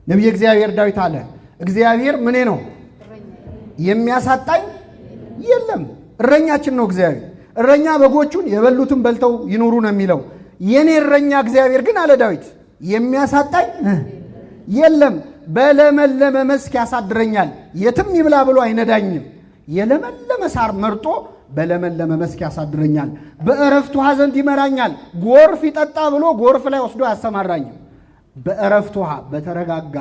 ነቢየ እግዚአብሔር ዳዊት አለ፣ እግዚአብሔር ምኔ ነው የሚያሳጣኝ የለም። እረኛችን ነው እግዚአብሔር። እረኛ በጎቹን የበሉትን በልተው ይኑሩ ነው የሚለው። የኔ እረኛ እግዚአብሔር ግን አለ ዳዊት የሚያሳጣኝ የለም። በለመለመ መስክ ያሳድረኛል፣ የትም ይብላ ብሎ አይነዳኝም። የለመለመ ሳር መርጦ በለመለመ መስክ ያሳድረኛል። በእረፍት ውሃ ዘንድ ይመራኛል። ጎርፍ ይጠጣ ብሎ ጎርፍ ላይ ወስዶ አያሰማራኝም። በእረፍት ውሃ በተረጋጋ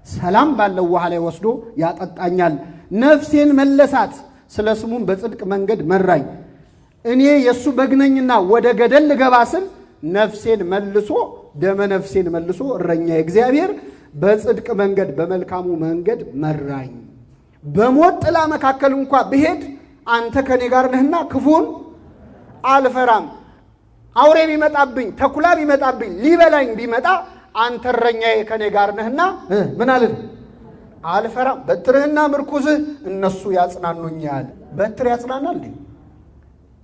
ሰላም ባለው ውሃ ላይ ወስዶ ያጠጣኛል። ነፍሴን መለሳት፣ ስለ ስሙም በጽድቅ መንገድ መራኝ። እኔ የእሱ በግ ነኝና ወደ ገደል ልገባ ስል ነፍሴን መልሶ ደመ ነፍሴን መልሶ እረኛ እግዚአብሔር በጽድቅ መንገድ በመልካሙ መንገድ መራኝ። በሞት ጥላ መካከል እንኳ ብሄድ አንተ ከኔ ጋር ነህና ክፉን አልፈራም። አውሬ ቢመጣብኝ፣ ተኩላ ቢመጣብኝ፣ ሊበላኝ ቢመጣ አንተ እረኛዬ ከኔ ጋር ነህና ምን አልል አልፈራም። በትርህና ምርኩዝህ እነሱ ያጽናኑኛል። በትር ያጽናናል።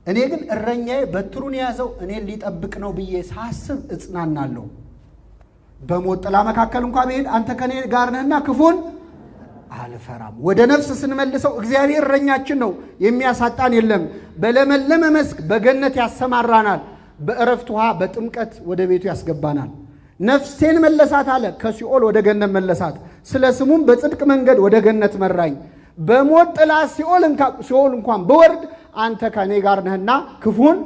እኔ ግን እረኛዬ በትሩን የያዘው እኔን ሊጠብቅ ነው ብዬ ሳስብ እጽናናለሁ። በሞት ጥላ መካከል እንኳ ብሄድ አንተ ከኔ ጋር ነህና ክፉን አልፈራም። ወደ ነፍስ ስንመልሰው እግዚአብሔር እረኛችን ነው፣ የሚያሳጣን የለም። በለመለመ መስክ በገነት ያሰማራናል። በእረፍት ውሃ በጥምቀት ወደ ቤቱ ያስገባናል። ነፍሴን መለሳት አለ፣ ከሲኦል ወደ ገነት መለሳት። ስለ ስሙም በጽድቅ መንገድ ወደ ገነት መራኝ። በሞት ጥላ ሲኦል እንኳን ብወርድ አንተ ከኔ ጋር ነህና ክፉን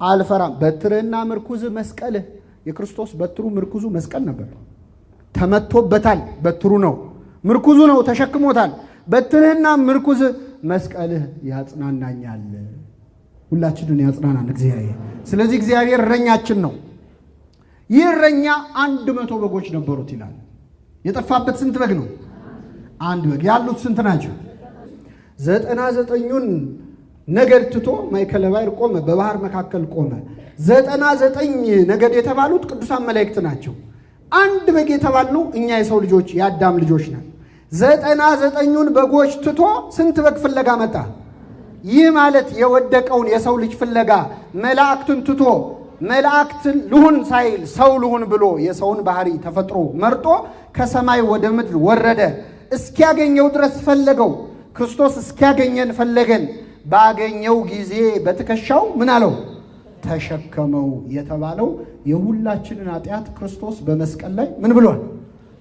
አልፈራም። በትርህና ምርኩዝህ መስቀልህ። የክርስቶስ በትሩ ምርኩዙ መስቀል ነበር። ተመቶበታል። በትሩ ነው፣ ምርኩዙ ነው፣ ተሸክሞታል። በትርህና ምርኩዝህ መስቀልህ ያጽናናኛል። ሁላችንን ያጽናናል እግዚአብሔር። ስለዚህ እግዚአብሔር እረኛችን ነው። ይህ እረኛ 100 በጎች ነበሩት ይላል። የጠፋበት ስንት በግ ነው? አንድ በግ። ያሉት ስንት ናቸው? 99ኙን ነገድ ትቶ ማእከለ ባሕር ቆመ፣ በባህር መካከል ቆመ። 99 ነገድ የተባሉት ቅዱሳን መላእክት ናቸው። አንድ በግ የተባልነው እኛ የሰው ልጆች የአዳም ልጆች ነን። 99ኙን በጎች ትቶ ስንት በግ ፍለጋ መጣ? ይህ ማለት የወደቀውን የሰው ልጅ ፍለጋ መላእክትን ትቶ መላእክትን ልሁን ሳይል ሰው ልሁን ብሎ የሰውን ባህሪ ተፈጥሮ መርጦ ከሰማይ ወደ ምድር ወረደ። እስኪያገኘው ድረስ ፈለገው። ክርስቶስ እስኪያገኘን ፈለገን። ባገኘው ጊዜ በትከሻው ምን አለው? ተሸከመው የተባለው የሁላችንን ኃጢአት ክርስቶስ በመስቀል ላይ ምን ብሏል?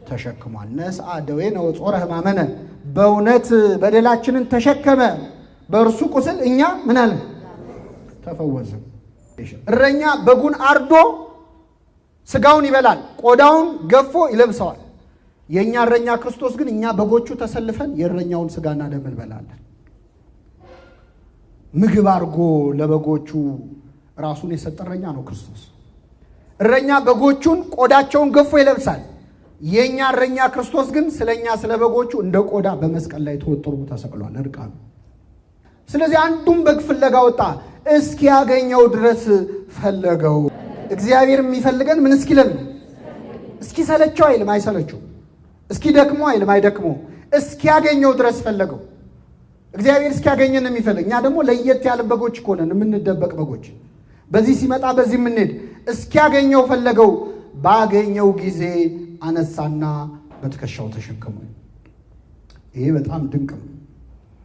ተሸክሟል። ነስአ ደዌነ ወጾረ ሕማመነ፣ በእውነት በደላችንን ተሸከመ፣ በእርሱ ቁስል እኛ ምን አለ? ተፈወስን። እረኛ በጉን አርዶ ስጋውን ይበላል፣ ቆዳውን ገፎ ይለብሰዋል። የእኛ እረኛ ክርስቶስ ግን እኛ በጎቹ ተሰልፈን የእረኛውን ስጋና ደም እንበላለን። ምግብ አድርጎ ለበጎቹ ራሱን የሰጠ እረኛ ነው ክርስቶስ። እረኛ በጎቹን ቆዳቸውን ገፎ ይለብሳል። የእኛ እረኛ ክርስቶስ ግን ስለኛ ስለ በጎቹ እንደ ቆዳ በመስቀል ላይ ተወጥሮ ተሰቅሏል እርቃኑ። ስለዚህ አንዱን በግ ፍለጋ ወጣ፣ እስኪያገኘው ድረስ ፈለገው። እግዚአብሔር የሚፈልገን ምን እስኪለን ነው? እስኪሰለቸው አይልም፣ አይሰለቸው። እስኪደክሞ አይልም፣ አይደክሞ። እስኪያገኘው ድረስ ፈለገው። እግዚአብሔር እስኪያገኘን የሚፈልግ። እኛ ደግሞ ለየት ያለ በጎች እኮ ነን፣ የምንደበቅ በጎች። በዚህ ሲመጣ በዚህ የምንሄድ። እስኪያገኘው ፈለገው። ባገኘው ጊዜ አነሳና በትከሻው ተሸከመው። ይሄ በጣም ድንቅ ነው።